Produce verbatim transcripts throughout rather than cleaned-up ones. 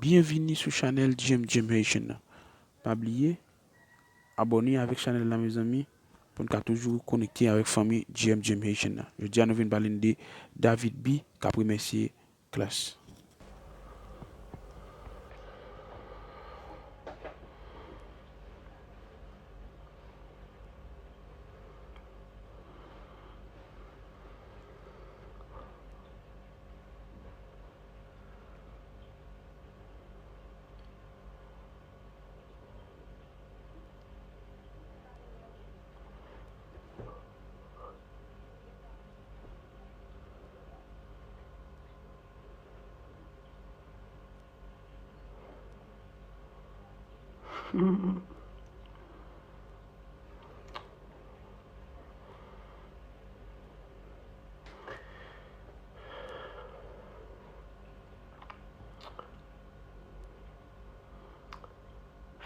Byenvini sou chanèl G M G M Haitian nan. Pa bliye abòne avèk chanèl la, mezanmi, pou n ka toujou konekte avèk fanmi G M G M Haitian nan. Jodi a, nou vin pale de David B, k ap remèsye klas.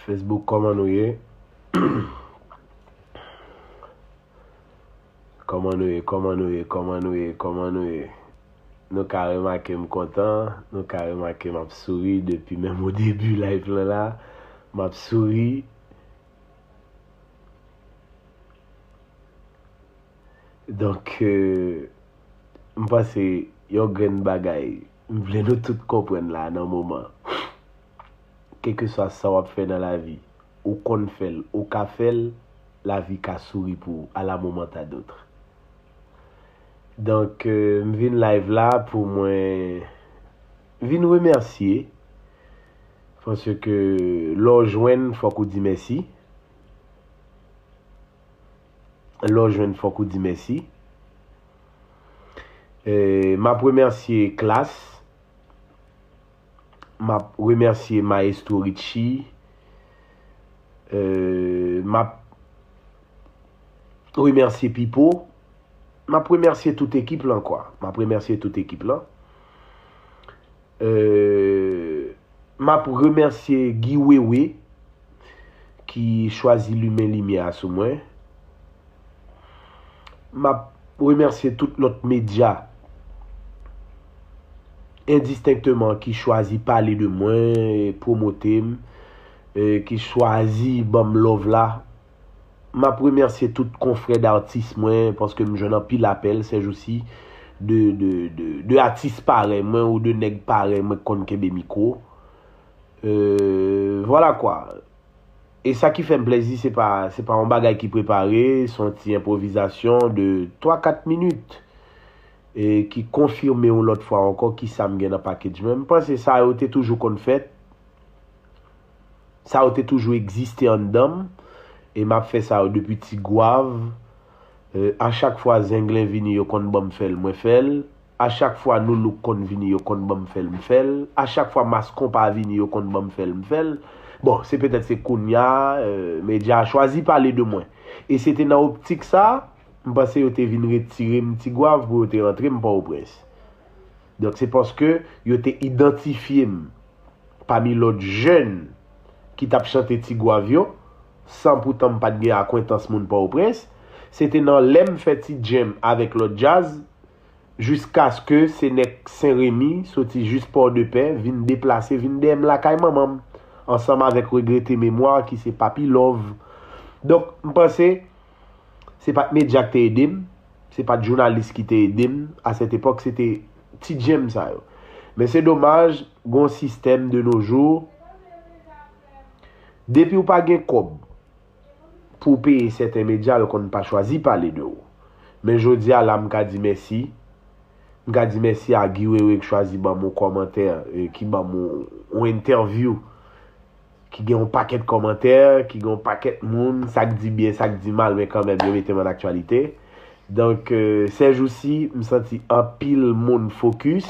Facebook, kòman nou ye? Kòman nou ye? Kòman nou ye? Kòman nou ye? Kòman nou ye? Nou ka remake m kontan, nou ka remake m ap souri depi menm o debi live lan la. M ap souri. Donk, euh, m panse yon grenn bagay m vle nou tout konprann la nan moman. Kèlkeswa sa w ap fè nan lavi, ou konn fè l, ou ka fè l, lavi ka souri pou ou à la moment à d'autres. Donk, euh, m vin live la pou mwen vin remèsye, paske lè w jwenn, fòk ou di mèsi. Lè w jwenn, fòk ou di mèsi. Euh, m ap remèsye klas. M ap remèsye Maestro Richie. Euh, m ap remèsye Pipo. M ap remèsye tout ekip lan, kwa. M ap remèsye tout ekip lan. Euh, m ap remèsye Guy Wewe ki chwazi limen limyè a sou mwen. M ap remèsye tout lòt medya endistenkteman ki chwazi pale de mwen, pwomote m, eh, ki chwazi ban m love la. M ap remèsye tout konfrè datis mwen, paske m jwenn anpil apèl sèjousi de, de, de, de atis parèy mwen ou de nèg parèy mwen k konn kenbe mikwo. Euh, vwala kwa. E sa ki fè m plezi, se pa, se pa yon bagay ki prepare, se yon ti enpwovizasyon de twa kat minit, e ki konfime yon lòt fwa ankò kisa m gen nan package mwen. M panse sa yo te toujou konn fèt, sa yo te toujou egziste anndan m, e m ap fè sa yo depi Ti Gwav. Euh, a chak fwa Zenglen vini, yo konn ban m fè l, mwen fè l. A chak fwa Noulouk konn vini, yo konn ban m fè l, m fè l. A chak fwa Mass Konpa vini, yo konn ban m fè l, m fè l. Bon, se petèt se kounya, euh, medya a chwazi pale de mwen. E se te nan optik sa, m panse yo te vin retire m Ti Gwav pou yo te rantre m Pòtoprens. Donk, se paske yo te idantifye m pami lòt jèn ki t ap chante Ti Gwav yo, san poutan m pa t gen akwentans moun Pòtoprens. Se te nan lè m fè ti djèm avèk lòt djaz, jiskaske se nèg Sen Remi, soti jis Pòdepè, vin deplase, vin dèyè m lakay manman m, ansanm avèk Regrete Memwa, ki se Papi Love. Donk, m panse, se pa t medya k te ede m, se pa t jounalis ki te ede m. A sèt epòk, se te ti djèm sa yo. Men se domaj, gon sistèm de nos jours, depi w pa gen kòb pou w peye sèten medya, yo konn pa chwazi pale de ou. Men jodi a la, m ka di mèsi. M ka di mèsi a Guy Wewe ki chwazi ban m yon kòmantè, eh, ki ban m yon, yon entèvyou, ki gen yon pakèt kòmantè, ki gen yon pakèt moun, sa k di byen, sa k di mal, men kanmenm, yo mete m an aktyalite. Donk, eh, sèjousi, m santi anpil moun fokis.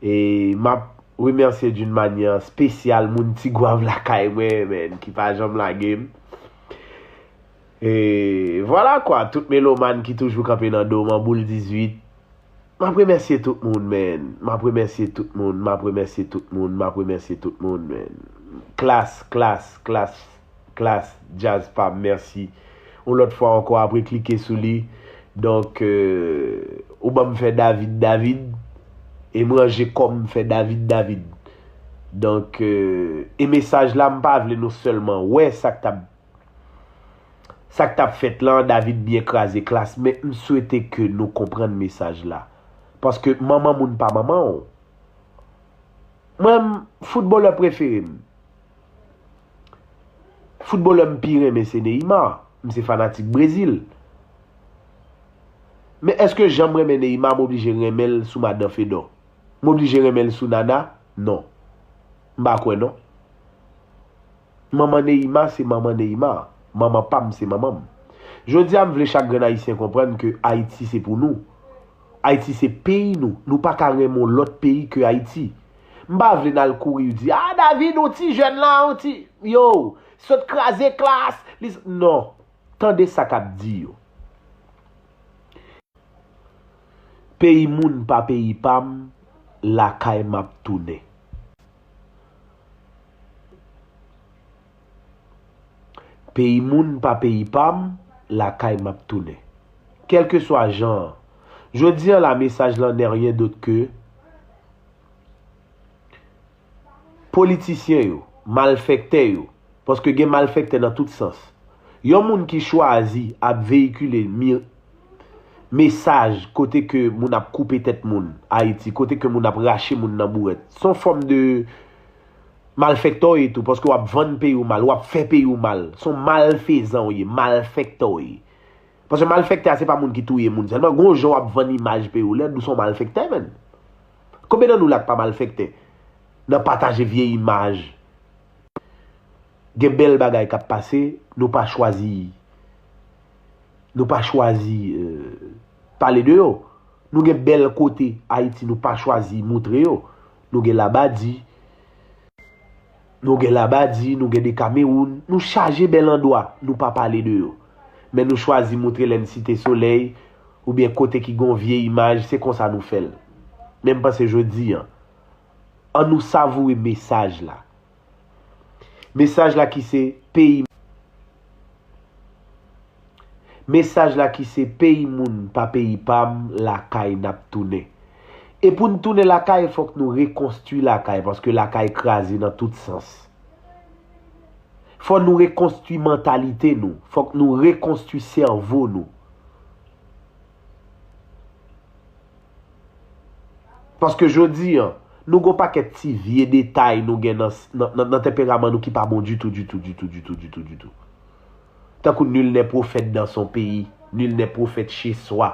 E m ap remèsye d'une manière spéciale moun Ti Gwav lakay mwen, men, ki pa janm lage m. E vwala kwa, tout melomàn ki toujou kanpe nan do m an boul dizuit, m ap remèsye tout moun, men. M ap remèsye tout moun, m ap remèsye tout moun, m ap remèsye tout moun, men. Klas, klas, klas, klas, djaz pa m, mèsi. Yon lòt fwa ankò, apre klike sou li. Donk, euh, ou ban m fè David, David, e m ranje kò m fè David, David. Donk, euh, e mesaj la, m pa vle nou sèlman wè sa k t ap, sa k t ap fèt lan, David byen kraze Klass, men m swete ke nou konprann mesaj la. Paske manman moun pa manman w. Mwen, foutbolè prefere m. Foutbolè m pi renmen se Neymar. M se fanatik Brezil. Men èske jan m renmen Neymar, m oblije renmen l sou madan Fedò? M oblije renmen l sou Nana? Non. M pa kwè non. Manman Neymar se manman Neymar. Manman pa m se manman m. Jodi a, m vle chak grenn Ayisyen konprann ke Ayiti se pou nou. Ayiti se peyi nou. Nou pa ka renmen yon lòt peyi ke Ayiti. M pa vle n al kouri di, "Ah, David, yon ti jèn la, yon ti, yo, sot kraze Klass." Li, non. Tande sa k ap di yo. Peyi moun pa peyi pa m, lakay m ap tounen. Peyi moun pa peyi pa m, lakay m ap tounen. Kèlkeswa jan an. Jodi an la, mesaj lan n'est rien d'autre que politisyen yo, malfèktè yo, paske gen malfèktè nan tout sans. Yon moun ki chwazi ap veyikile mi-, mesaj kote ke moun ap koupe tèt moun, Ayiti, kote ke moun ap rache moun nan bourèt. Se yon fòm de malfèktè w ye tou, paske w ap vann peyi w mal, w ap fè peyi w mal. Se yon malfezan w ye, malfèktè w ye. Paske malfèktè a se pa moun ki touye moun sèlman. Gon jan w ap vann imaj peyi w lè nou se yon malfèktè, menn. Konbyen nan nou la k pa malfèktè? Nan pataje vye imaj. Gen bèl bagay k ap pase, nou pa chwazi, nou pa chwazi, euh, pale de yo. Nou gen bèl kote Ayiti, nou pa chwazi moutre yo. Nou gen Labadi, nou gen Labadi, nou gen Dekamewoun, nou chaje bèl andwa, nou pa pale de yo. Men nou chwazi moutre lè n site Solèy, oubyen kote ki gon vye imaj, se konsa nou fè l. Men m panse jodi an, an nou savoure mesaj la. Mesaj la ki se peyi, mesaj la ki se peyi moun pa peyi pa m, lakay n ap tounen. E pou n tounen lakay, fòk nou rekonstwi lakay, paske lakay kraze nan tout sans. Fò nou rekonstwi mantalite nou, fòk nou rekonstwi sèvo nou. Paske jodi an, nou gon pakèt ti vye detay nou gen nan, nan, nan, nan tenperaman nou ki pa bon ditou, ditou, ditou, ditou, ditou, ditou. Tankou nul n'est prophète dans son pays, nul n'est prophète chez soi.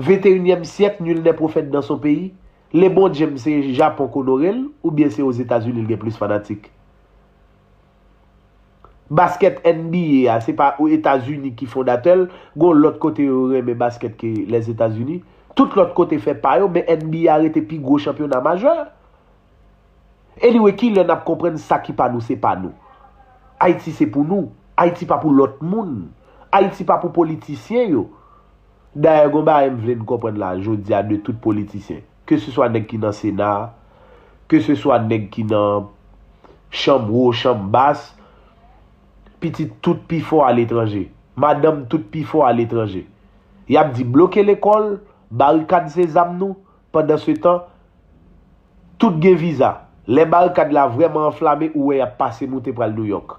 Venteyinyèm syèk, nul n'est prophète dans son pays. Le Bondye m se Japon k onore l, oubyen se Ozetazini l gen plis fanatik? Baskèt N B A a, se pa Etazini ki fondatè l, gon lòt kote yo renmen baskèt ke Lèzetazini. Tout lòt kote fè pa yo, men N B A rete pi gwo chanpyona majè. Anyway, kilè n ap konprann sa ki pa nou, se pa nou? Ayiti se pou nou. Ayiti pa pou lòt moun. Ayiti pa pou politisyen yo. Dayè, gon bagay m vle n konprann la, jodi a, de tout politisyen. Keseswa nèg ki nan Sena, keseswa nèg ki nan chanm wo, chanm bas, pitit tout pi fò aletranje. Madanm tout pi fò aletranje. Y ap di bloke lekòl, barikad se zam nou, pandansetan, tout gen viza. Lè barikad la vrèman anflame, ou wè y ap pase moute pral Nouyòk.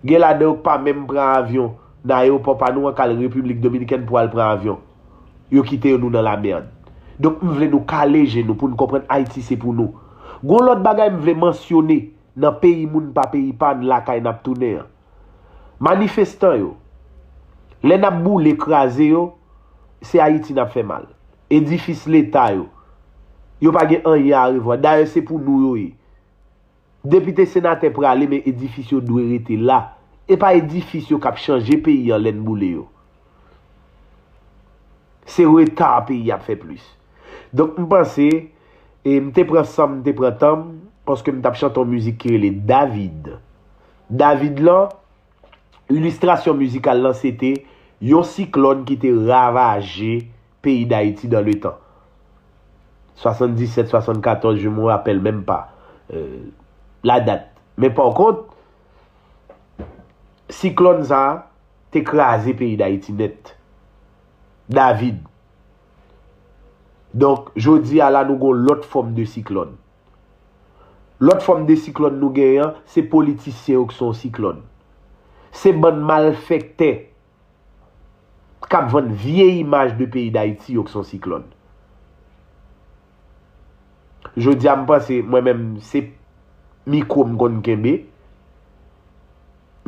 Gen ladan yo k pa menm pran avyon nan ayewopò pa nou an k al Repiblik Dominikèn pou al pran avyon. Yo kite yo nou nan lamèd. Donk, m vle nou kale je nou pou n konprann Ayiti se pou nou. Gon lòt bagay m vle mansyone nan peyi moun pa peyi pa n lakay n ap tounen an. Manifestan yo, lè n ap boule, kraze yo, se Ayiti n ap fè mal. Edifis Leta yo, yo pa gen anyen a revwa. Dayè, se pou nou yo ye. Depite, senatè prale, men edifis yo dwe rete la. E pa edifis yo k ap chanje peyi an lè n boule yo. Se reta peyi ap fè plis. Donk, m panse, e m te pran san m, m te pran tan m, paske m t ap chante yon mizik ki rele David. David lan, ilistrasyon mizikal lan, se te yon siklòn ki te ravaje peyi Dayiti dans le temps. Swasanndisèt, swasannkatòz, je me rappelle même pas, euh, la date. Men pa kont, siklòn sa a te kraze peyi Dayiti nèt. David. Donk, jodi a la, nou gon lòt fòm de siklòn. Lòt fòm de siklòn nou genyen an, se politisyen yo ki se yon siklòn. Se bann malfektè k ap vann vye imaj de peyi Dayiti yo ki se yon siklòn. Jodi a, m panse, mwen menm, se mikwo m konn kenbe.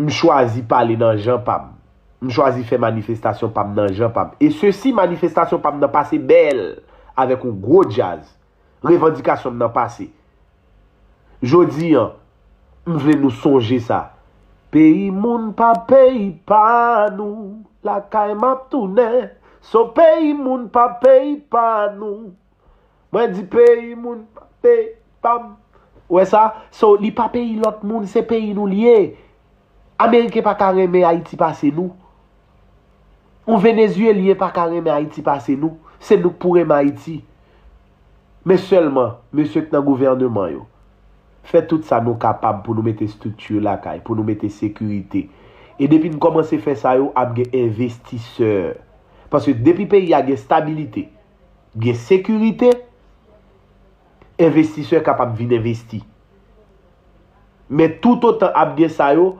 M chwazi pale nan jan pa m. M chwazi fè manifestasyon pa m nan jan pa m. E sesi, manifestasyon pa m nan pase bèl avèk yon gwo djaz. Revandikasyon m nan pase. Jodi an, m vle nou sonje sa. Peyi moun pa peyi pa nou, lakay m ap tounen. So peyi moun pa peyi pa nou. Mwen di peyi moun pa peyi pa m. Ou wè sa? So, li pa peyi lòt moun, se peyi nou li ye. Ameriken pa ka renmen Ayiti pase nou. Yon Venezyelyen pa ka renmen Ayiti pase nou. Se nou k pou renmen Ayiti. Men sèlman, mesye k nan gouvèneman yo, fè tout sa nou kapab pou nou mete estrikti lakay, pou nou mete sekirite. E depi n kòmanse fè sa yo, ap gen envestisè. Paske depi peyi a gen estabilite, gen sekirite, envestisè kapab vin envesti. Men toutotan ap gen sa yo,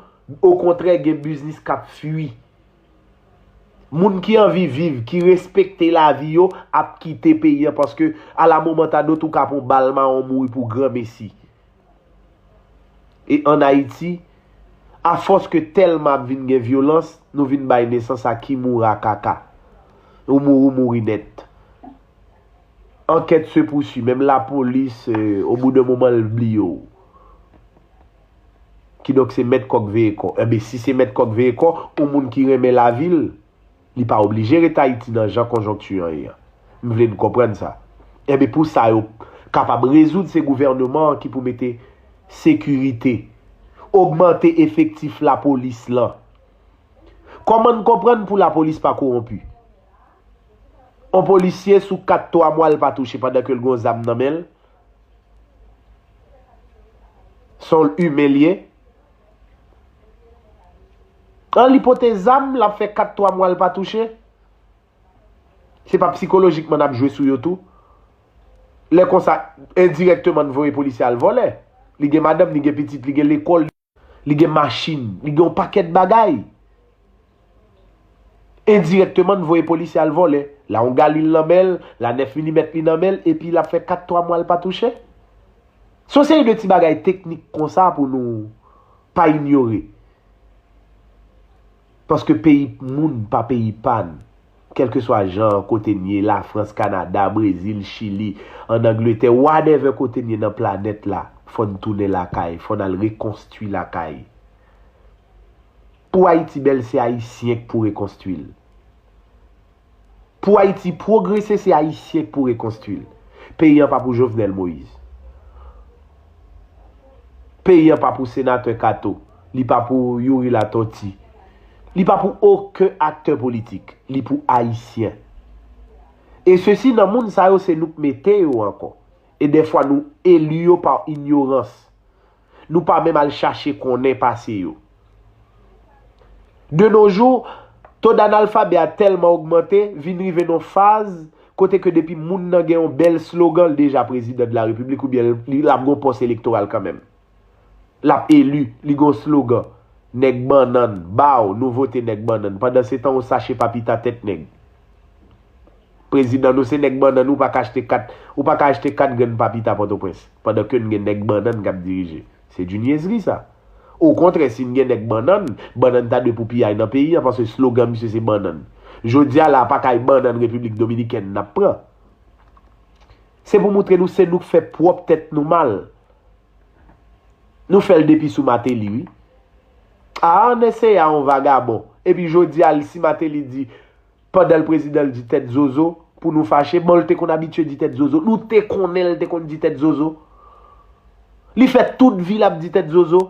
okontrè, gen biznis k ap fui. Moun ki anvi viv, ki respekte lavi yo, ap kite peyi an paske, à la moment à un autre, ou ka pran bal mawon mouri pou granmesi. E ann Ayiti, afòs ke tèlman ap vin gen vyolans, nou vin bay nesans a ki moura kaka. Ou mouri, ou mouri nèt. Enquête se poursuit, menm lapolis, euh, au bout d'un moment, l bliye w. Kidonk, se mèt kòk veye kò. Enben, si se mèt kòk veye kò, yon moun ki renmen lavi l, li pa oblije ret Ayiti nan jan konjonkti an ye an. M vle n konprann sa. Enben, pou sa yo kapab rezoud, se gouvèneman an ki pou mete sekirite, ogmante efektif lapolis lan. Kòman n konprann pou lapolis pa kowonpi? On polisye sou kat twa mwa l pa touche pandan ke l gon zam nan men l. Se yon imen l ye. An li pote zam, l ap fè kat twa mwa l pa touche. Se pa psikolojikman n ap jwe sou yo tou? Lè konsa, endirèkteman n voye polisye al vòlè. Li gen madanm, li gen pitit, li gen lekòl, li gen machin, li gen yon pakèt bagay. Endirèkteman n voye polisye al vòlè. La yon galil nan men l, la nèf milimèt li nan men l, epi l ap fè kat twa mwa l pa touche. Se yon seri de ti bagay teknik konsa pou nou pa inyore. Paske peyi moun pa peyi pa n. Kèlkeswa jan kote n ye, Lafrans, Kanada, Brezil, Chili, ann Angletè, whatever kote n ye nan planèt la, fò n tounen lakay, fò n al rekonstwi lakay. Pou Ayiti bèl, se Ayisyen k pou rekonstwi l. Pou Ayiti pwogrese, se Ayisyen k pou rekonstwi l. Peyi an pa pou Jovenel Moïse. Peyi an pa pou senatè Kato. Li pa pou Youri Latortue. Li pa pou okenn aktè politik. Li pou Ayisyen. E sesi nan moun sa yo, se nou k mete yo ankò. E dèfwa nou eli yo pa inyorans. Nou pa menm al chache konnen pase yo. De nos jours, to d analfabè a tèlman ogmante, vin rive nan faz kote ke depi moun nan gen yon bèl slogan, l deja prezidan de la repiblik oubyen li, l ap gon pòs elektoral kanmenm. L ap eli, li gon slogan. Nèg bannann, baw, nou vote nèg bannann. Pandan se tan, yon sache papita tèt nèg. Prezidan nou se nèg bannann, ou pa ka achte kat, ou pa ka achte kat grenn papita Pòtoprens, pandan ke n gen nèg bannann k ap dirije. Se di nyezri sa. Okontrè, si n gen nèg bannann, bannann ta dwe pou piyay nan peyi an, paske slogan misye se bannann. Jodi a la, pa kay bannann Repiblik Dominikèn n ap pran. Se pou moutre nou se nou k fè pwòp tèt nou mal. Nou fè l depi sou Martelly, wi. A, ann eseye a yon vagabon. Epi jodi a, si Martelly di, pandan l prezidan, l di tèt zozo, pou nou fache, bon, l te konn abitye di tèt zozo. Nou te konnen l te konn di tèt zozo. Li fè tout vi l ap di tèt zozo.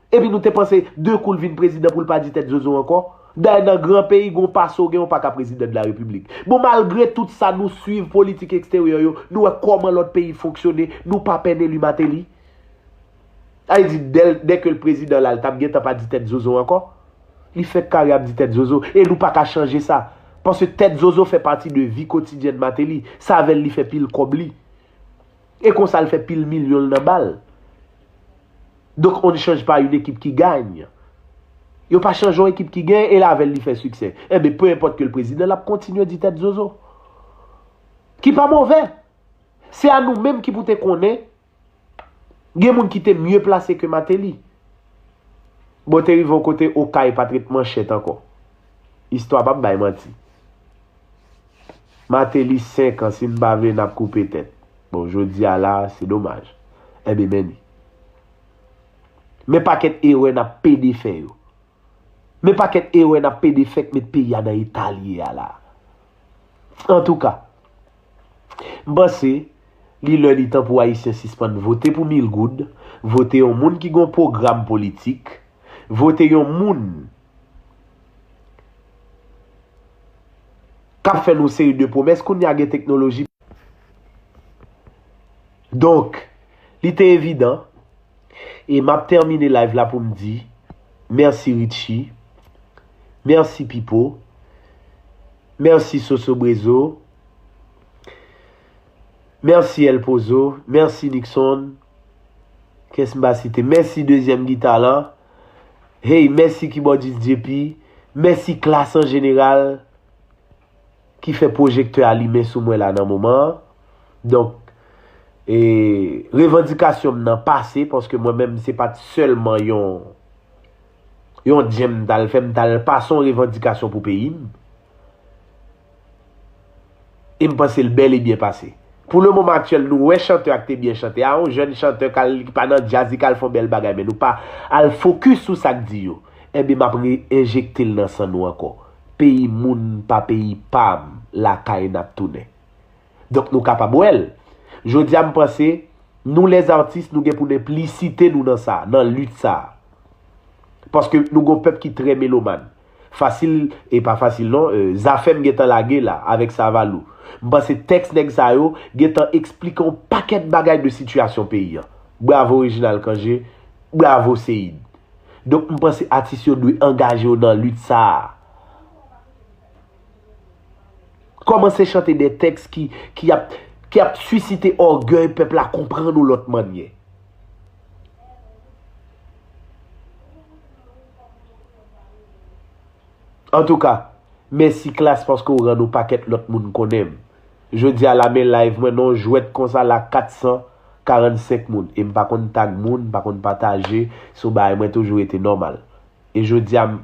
Epi nou te panse, de kou l vin prezidan, pou l pa di tèt zozo ankò. Dayè, nan gran peyi, gon pase w gen, ou pa ka prezidan de la repiblik. Bon, malgre tout sa, nou swiv politik eksteryè yo, nou wè kòman lòt peyi fonksyone, nou pa pè n eli Martelly. Sa vle di, dè, dè ke l prezidan la, l t ap gentan pa di tèt zozo ankò. Li fèk kare ap di tèt zozo. E nou pa ka chanje sa. Paske tèt zozo fè pati de vi kotidyèn Martelly. Se avè l li fè pil kòb li. E konsa l fè pil milyon l nan bal. Donc, on ne change pas une équipe qui gagne. Yo pa chanje yon ekip ki genyen e l avè l li fè siksè. Enben, peu importe ke l prezidan, l ap kontinye di tèt zozo. Ki pa movè. Se a nou menm ki pou te konnen. Gen moun ki te mye plase ke Mateli. Bon, te rive yon kote, Okay pa t ret manchèt ankò. Istwa p ap bay manti. Mateli senk an, si n pa vle, n ap koupe tèt. Bon, jodi a la, se domaj. Enben, men ni. Men pakèt erè n ap pede fè yo. Men pakèt erè n ap pede fè k met peyi a nan eta l ye a la. Antouka, m panse li lè li tan pou Ayisyen sispann vote pou mil goud, vote yon moun ki gen yon pwogram politik, vote yon moun k ap fè nou seri de pwomès. Kounye a gen teknoloji. Donk, li te evidan. E m ap tèmine live la pou m di, mèsi Richie, mèsi Pipo, mèsi Soso Brezo, mèsi El Pozo, mèsi Nixon, kiyès m pa site, mèsi dezyèm gita lan, hey, mèsi kibòdis J P, mèsi klas an jeneral ki fè pwojektè a limen sou mwen la nan moman an. Donk, e, revandikasyon m nan pase, paske mwen menm, se pa t sèlman yon, yon djèm m t al fè, m t al pase yon revandikasyon pou peyi m. E m panse l bèl e byen pase. Pou le moman aktyèl, nou wè chantè a k te byen chante a, yon jèn chantè k al, ki pa nan djaz, li k al fè yon bèl bagay, men nou pa al fokis sou sa k di yo. Enben, m ap re-enjekte l nan san nou ankò. Peyi moun pa peyi pa m, lakay n ap tounen. Donk, nou kapab wè l. Jodi a, m panse, nou lèzartis, nou gen pou n enplisite nou nan sa, nan lit sa. Paske nou gen yon pèp ki trè melomàn. Fasil, e pa fasil non, e, Zafèm gentan lage la, avèk Savalou. M panse tèks nèg sa yo gentan eksplike yon pakèt bagay de sitiyasyon peyi an. Bravo Reginald Cangé, bravo Seid. Donk, m panse atis yo dwe angaje yo nan lit sa a. Kòmanse chante de tèks ki, ki ap, ki ap sisite ògèy pèp la, konprann yon lòt mannyè. Antouka, mèsi klas paske w rann yon pakèt lòt moun konnen m. Jodi a la men live mwen nan yon jwèt konsa la kat san karannsenk moun. E m pa konn tag moun, m pa konn pataje, se yon bagay mwen toujou rete nòmal. E jodi a, m,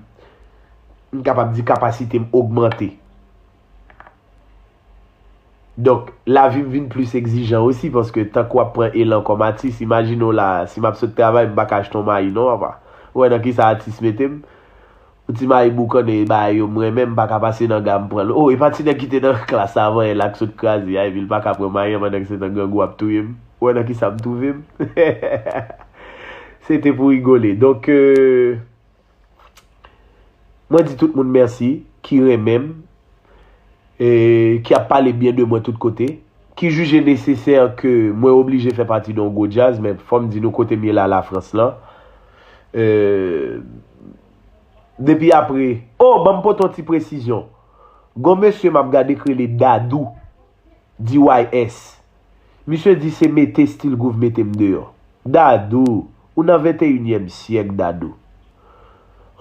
m kapab di kapasite m ogmante. Donk, lavi m vin plis egzijan osi, paske tankou w ap pran elan kòm atis, imajine w la, si m ap sot travay, m pa ka achte yon mayi non, papa. Ou wè nan kisa atis mete m? Yon ti mayi boukannen, bagay yo m renmen, m pa ka pase nan ga m pran l. O, e pa ti nèg ki te nan klas avan yè la k sot kraze a, epi l pa ka pran mayi an pandan ke se tan grangou ap touye m. Ou wè nan kisa m twouve m? Se te pou rigole. Donk, euh, mwen di tout moun mèsi, ki renmen m, e ki ap pale byen de mwen tout kote, ki jije nesesè ke mwen oblije fè pati de yon gwo djaz, men fò m di nou kote m ye la, Lafrans lan. Euh, depi apre, o, ban m pote yon ti presizyon. Gon mesye m ap gade k rele Dadou, D Y S. Misye di se mete Stilgouv mete m deyò. Dadou, ou nan venteyinyèm syèk, Dadou.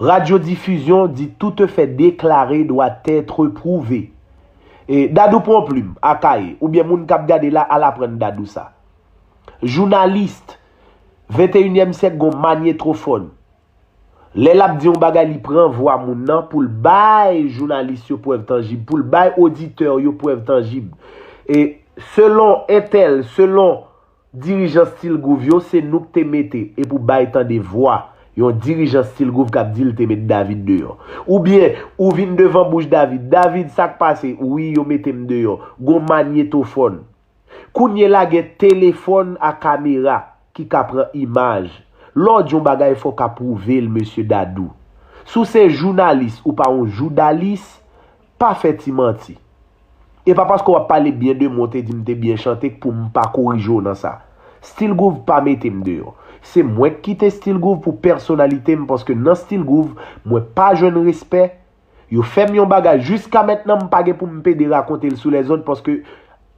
Radyodifizyon di tout fait déclaré doit être prouvé. E, Dadou pran plim, Akaye, oubyen moun k ap gade la, al aprann Dadou sa. Jounalis, venteyinyèm syèk gon manyetwofòn. Lè l ap di yon bagay, li pran vwa moun nan pou l bay jounalis yo prèv tanjib, pou l bay oditè yo prèv tanjib. E selon entèl, selon dirijan Stilgouv yo, se nou k te mete e pou bay tande vwa yon dirijan Stilgouv k ap di l te met David deyò. Oubyen, ou vin devan bouch David, David, sa k pase? Wi, yo mete m deyò. Gon manyetofòn. Kounye la gen telefòn a kamera ki ka pran imaj. Lè w di yon bagay, fò w ka pwouve l, mesye Dadou. Si w se jounalis, ou pa yon joudalis, pa fè ti manti. E pa paske w ap pale byen de mwen, w te di m te byen chante, k pou m pa korije w nan sa. Stilgouv pa mete m deyò. Se mwen k kite Stilgouv pou pèsonalite m, paske nan Stilgouv, mwen pa jwenn respè. Yo fè m yon bagay, jiska mentnan m pa gen pou m pede rakonte l sou lèzòd, paske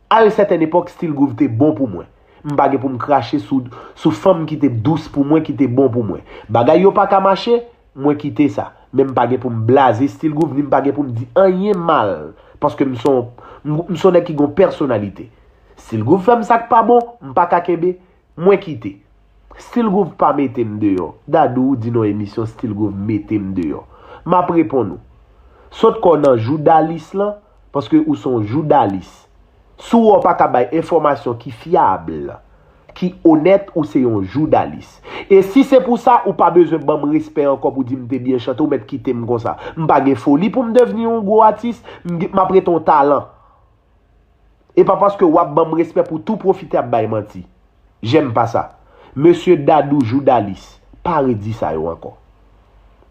a yon sètèn epòk, Stilgouv te bon pou mwen. M pa gen pou m krache sou, sou fanm ki te dous pou mwen, ki te bon pou mwen. Bagay yo pa ka mache, mwen kite sa. Men m pa gen pou m blaze Still Groove, ni m pa gen pou m di anyen mal. Paske m se yon, m, m se yon nèg ki gen pèsonalite. Still Groove fè m sa k pa bon, m pa ka kenbe, mwen kite. Still Groove pa mete m deyò. Dadou, ou di nan emisyon Still Groove mete m deyò. M ap reponn ou. Sot kò w nan joudalis lan, paske ou se yon joudalis. Si w wè w pa ka bay enfòmasyon ki fyab, ki onèt, ou se yon joudalis. E si se pou sa, ou pa bezwen ban m respè ankò pou di m te byen chante, ou mèt kite m konsa. M pa gen foli pou m devni yon gwo atis, m gen, m ap rete yon talan. E pa paske w ap ban m respè pou tou pwofite ap bay manti. J'aime pas ça. Mesye Dadou joudalis, pa redi sa yo ankò.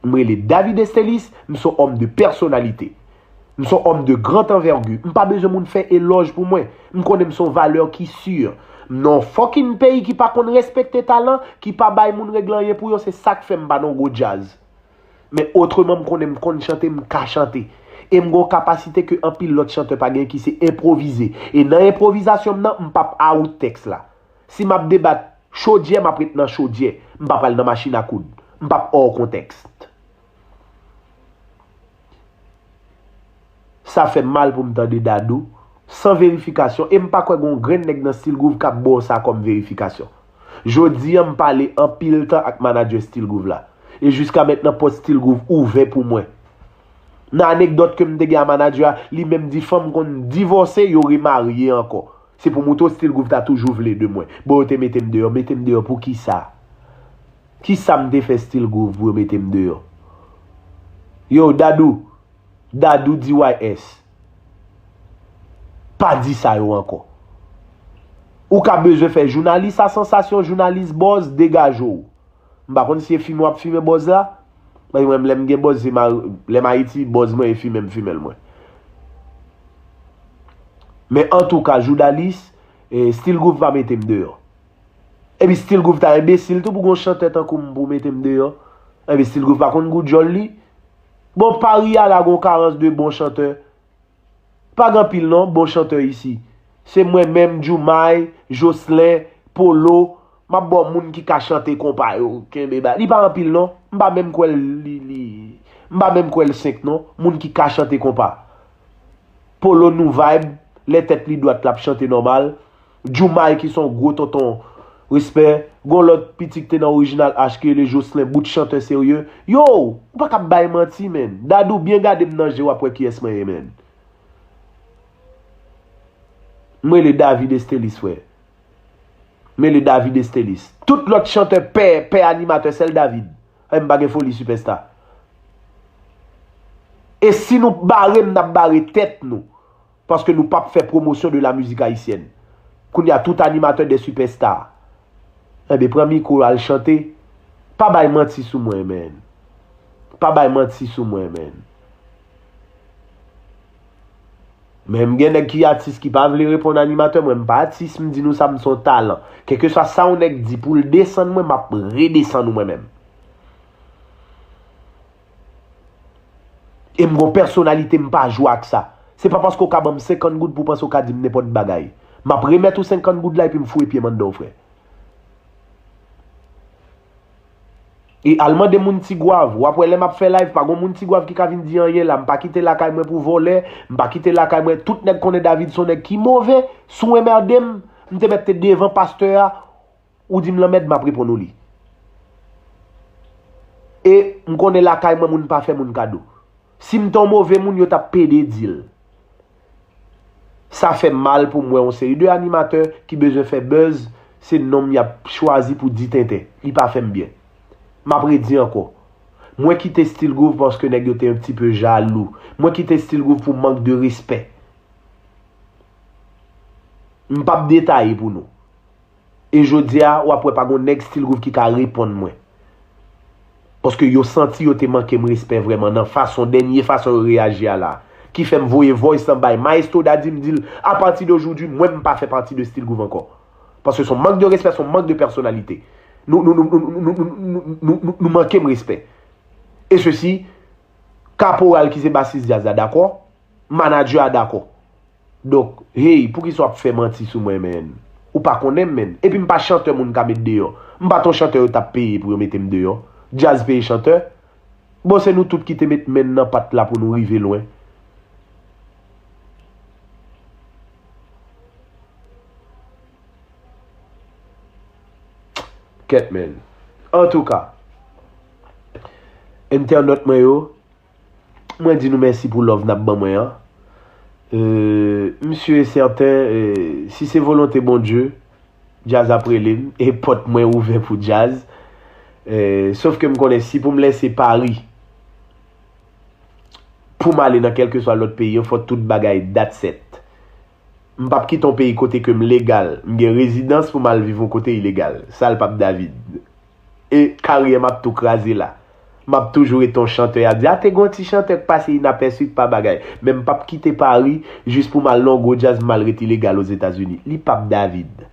M rele David Estelis, m se yon òm de pèsonalite. M se yon òm de grande envergure. M pa bezwen moun fè elòj pou mwen. M konnen m se yon valè ki si. M nan yon fucking peyi ki pa konn respekte talan, ki pa bay moun regle anyen pou yo, se sa k fè m pa nan yon gwo djaz. Men otreman, m konnen m konn chante, m ka chante. E m gen yon kapasite ke anpil lòt chantè pa gen, ki se enpwovize. E nan enpwovizasyon m nan, m p ap awout tèks la. Si m ap debat chodyè, m ap ret nan chodyè. M p ap al nan machin a koud. M p ap hors contexte. Sa fè m mal pou m tande Dadou san verifikasyon, e m pa kwè gen yon grenn nèg nan Still Groove k ap ba w sa kòm verifikasyon. Jodi a, m pale anpil tan ak manadjè Still Groove la. E jiska mentnan, pòt Still Groove ouvè pou mwen. Nan anekdòt ke m te gen a manadjè a, li menm di fanm konn divòse, yo remarye ankò. Se pou moutre w Still Groove ta toujou vle de mwen. Bon, yo te mete m deyò, mete m deyò pou kisa? Kisa m te fè Still Groove pou yo mete m deyò? Yo, Dadou, Dadou D Y S. Pa di sa yo ankò. Ou ka bezwen fè jounalis a sansasyon, jounalis buzz, degaje w. M pa konn si e fimen w ap fimen buzz la. Paske mwen, lè m gen buzz, se ma-, lè m Ayiti, buzz mwen e fimen m fimen l mwen. Men antouka, joudalis, eh, Still Groove pa mete m deyò. Epi Still Groove ta enbesil tou pou gon chantè tankou m pou mete m deyò. Epi Still Groove pa konn gou djòl li. Bon, Pari a la gon karans de bon chantè. Pa gen anpil non, bon chantè isi. Se mwen menm, Djoumay, Jocelyn, Polo, m ap ba w moun ki ka chante konpa yo, kenbe ba. Li pa anpil non. M pa menm kwè l, li, li, m pa menm kwè l senk non, moun ki ka chante konpa. Polo nou vibe, lè tèt li dwat l ap chante nòmal. Djoumay ki se yon gwo tonton, respè. Gon lòt pitit ki te nan Orijinal H ki rele Jocelyn, bout chantè serye. Yo, ou pa ka ap bay manti, menn. Dadou, byen gade m nan je, w ap wè kiyès mwen ye, menn. M rele David Estelis, frè. M rele David Estelis. Tout lòt chantè, pè, pè animatè, sèl David. Ay, m pa gen foli sipèsta. E si nou bare m, n ap bare tèt nou. Paske nou p ap fè pwomosyon de la mizik ayisyèn. Kounye a, tout animatè de sipèsta. Enben, pran mikwo, al chante. Pa bay manti sou mwen, menn. Pa bay manti sou mwen, menn. Men m gen nèg ki atis ki pa vle reponn animatè, mwen m pa atis, m di nou sa, m se yon talan. Kèlkeswa sa yon nèg di pou l desann mwen, m ap redesann ou mwen menm. E m gon pèsonalite, m pa jwe ak sa. Se pa paske w ka ban m senkant goud pou w panse w ka di m nenpòt bagay. M ap remèt ou senkant goud la epi m foure pye m anndan w, frè. E al mande moun Tigwav. W ap wè lè m ap fè live, pa gon moun Tigwav ki ka vin di anyen la. M pa kite lakay mwen pou vòlè. M pa kite lakay mwen. Tout nèg konnen David se yon nèg ki move. Si w enmède m, m te mèt te devan pastè a. Ou di m lanmèd, m ap reponn ou li. E m konnen lakay mwen moun pa fè moun kado. Si m te yon move moun, yo t ap pede di l. Sa fè m mal pou m wè yon seri de animatè ki bezwen fè buzz, se non m y ap chwazi pou di tenten. Li pa fè m byen. M ap redi ankò. Mwen kite Still Groove paske nèg yo te yon ti pe jalou. Mwen kite Still Groove pou mank de respè. M p ap detaye pou nou. E jodi a, w ap wè pa gon nèg Still Groove ki ka reponn mwen. Paske yo santi yo te manke m respè vrèman nan fason, dènye fason yo reyaji a la. Ki fè m voye voice lan bay Maestro Daddy, m di l, à partir d'aujourd'hui, mwen m pa fè pati de Still Groove ankò. Paske se yon mank de respè, se yon mank de pèsonalite. Nou, nou, nou manke m respè. E sesi, Kaporal ki se basis djaz la dakò, manadjè a dakò. Donk, hey, poukisa w ap fè manti sou mwen, menn? Ou pa konnen m, menn. Epi m pa chantè moun ka met deyò. M pa t on chantè yo t ap peye pou yo mete m deyò. Djaz peye chantè. Bon, se nou tout ki te met men n nan pat la pou nou rive lwen. Kèt, menn. Antouka, entènot mwen yo, mwen di nou mèsi pou love n ap ban mwen an. Euh, m si e sèten, euh, si se volonte Bondye, djaz ap rele m, e pòt mwen ouvè pou djaz. Euh, sof ke m konnen si pou m lese Pari, pou m ale nan kèlkeswa lòt peyi, fò tout bagay dat sèt. M p ap kite yon peyi kote ke m legal, m gen rezidans pou m al viv yon kote ilegal. Sa l p ap David. E karyè m ap tou kraze la. M ap toujou rete yon chantè y ap di, a te gen yon ti chantè k pase inapèsi k pa bagay. Men m p ap kite Pari jis pou m al nan yon gwo djaz m al ret ilegal Ozetazini. Li p ap David.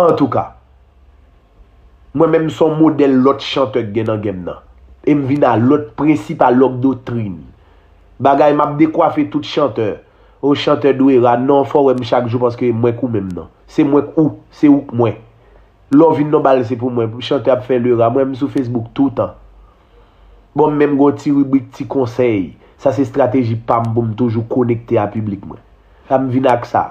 Antouka, mwen menm se yon modèl lòt chantè k gen nan game nan. E m vin a lòt prensip, a lòt doktrin. Bagay m ap dekwafe tout chantè. O chantè dwe ra, non, fò w wè m chak jou paske mwen k ou menm non. Se mwen k ou, se ou k mwen. Lè w vin nan bal se pou mwen. Chantè ap fè le ra, mwen m sou Facebook toutan. Bon, m menm gon ti ribrik ti konsèy. Sa se estrateji pa m pou m toujou konekte a piblik mwen. Sa m vin ak sa.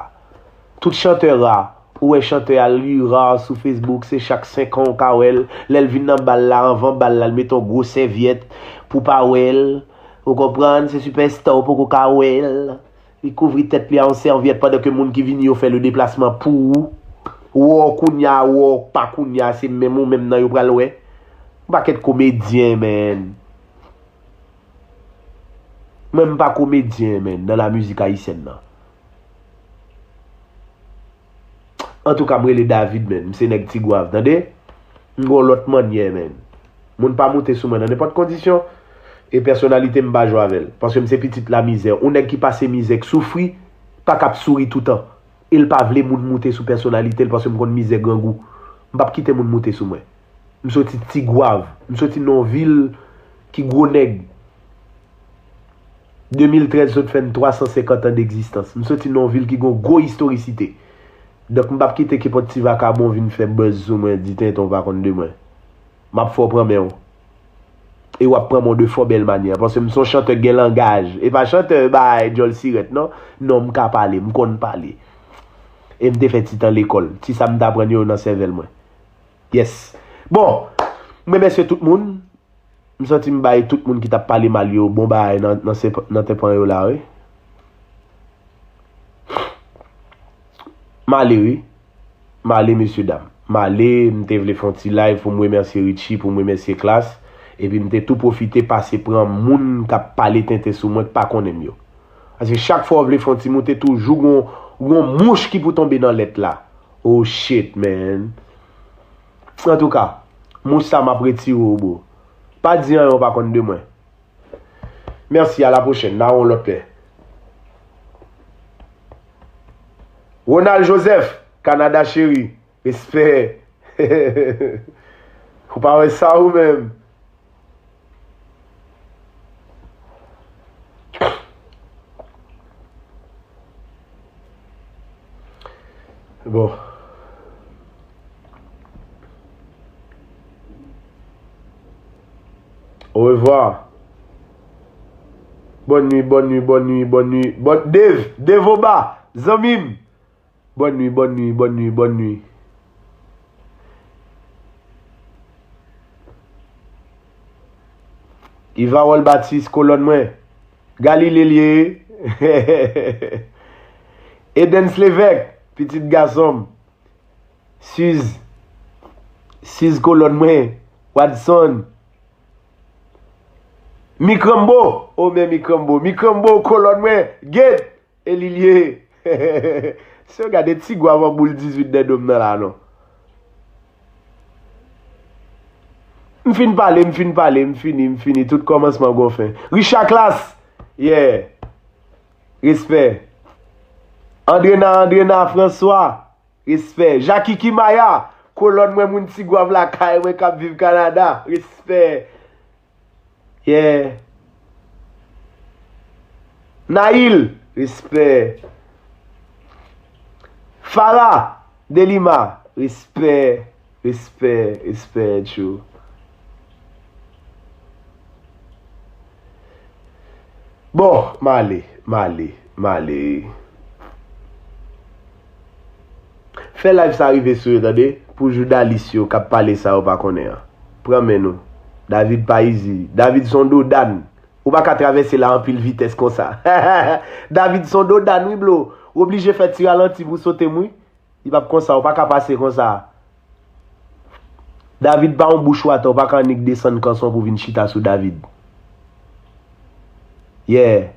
Tout chantè ra, ou wè chantè a li ra sou Facebook, se chak senk an w ka wè l. Lè l vin nan bal la, anvan bal la, l mete yon gwo sèvyèt pou pa wè l. Ou konprann? Se sipèsta, ou poko ka wè l. Li kouvri tèt li a yon sèvyèt pandan ke moun ki vini yo fè le deplasman pou ou. Wè w kounya, wè w pa kounya, se menm ou menm nan yo pral wè. Yon pakèt komedyen, menn. Mwen, m pa komedyen, menn, nan la mizik ayisyèn nan. Antouka, m rele David, menn. M se nèg Tigwav, tande? M gon lòt mannyè, menn. Moun pa moute sou mwen nan nenpòt kondisyon. E pèsonalite m pa jwe avè l. Paske m se pitit lamizè. Yon nèg ki pase mizè, k soufri, pa k ap souri toutan. E l pa vle moun moute sou pèsonalite l paske m konn mizè grangou. M p ap kite moun moute sou mwen. M soti Tigwav. M soti nan yon vil ki gwo nèg. De mil trèz sot fè n twa san senkant an degzistans. M soti nan yon vil ki gon gwo istorisite. Donk, m p ap kite kenpòt ti vakabon vin fè buzz sou mwen, di tenten w pa konn de mwen. M ap fè w pran men w. E w ap pran men w de fò bèl manyè. Paske m se yon chantè k gen langaj. E pa chantè bay djòl sirèt, non. Non, m ka pale, m konn pale. E m te fè ti tan lekòl. Ti sa m t aprann yo nan sèvèl mwen. Yes. Bon, m remèsye tout moun. M santi m bay tout moun ki t ap pale mal yo bon bagay nan, nan, se, nan tenpan yo la, wi. M ale, wi. M ale, mesye dam. M ale, m te vle fè yon ti live pou m remèsye Richie, pou m remèsye Klass. Epi m te tou pwofite pase pran moun k ap pale tenten sou mwen k pa konnen m yo. Paske chak fwa w vle fè yon ti moute, toujou gon, gon mouch ki pou tonbe nan lèt la. Oh shit, man. Antouka, mouch sa m ap retire w, bro. Pa di anyen w pa konn de mwen. Mèsi, a la pwochèn. N a wè w lòt lè. Ronald Joseph, Canada cheri, respè. Ou pa wè sa ou menm. Bon. Au revoir. Bonne nuit, bonne nuit, bonne nuit, bonne nuit. Bon, Dave, Dave Oba, zanmi m. Bonne nuit, bonne nuit, bonne nuit, bonne nuit. Ivarol Batis, kolòn mwen. Galilée l ye. Edens Levesque, pitit gason m. Suze. Suze, kolòn mwen. Wadson. Mikranbo. O, men Mikranbo. Mikranbo, kolòn mwen. Get. E li l ye. Se gade Tigwav an boul dizuit dèdom nan la, non. M fin pale, m fin pale, m fini, m fini. Tout kòmansman gon fen. Richard Klass, yeah. Respè. Andrena, Andrena François, respè. Jackie Kimaya, kolòn mwen, moun Tigwav lakay mwen k ap viv Kanada, respè. Yeah. Naïl, respè. Farah Delima, respè, respè, respè, tjou. Bon, m ale, m ale, m ale. Fè live sa rive sou yo, tande, pou joudalis yo k ap pale sa yo pa konnen an. Pran men nou. David pa izi. David se yon dodan. Ou pa ka travèse la anpil vitès konsa. David se yon dodan, wi, blo. Ou oblije fè ti ralanti pou sote m, wi. Li p ap konsa, ou pa ka pase konsa. David pa yon bouch wata, ou pa ka annik desann kanson pou vin chita sou David. Yeah.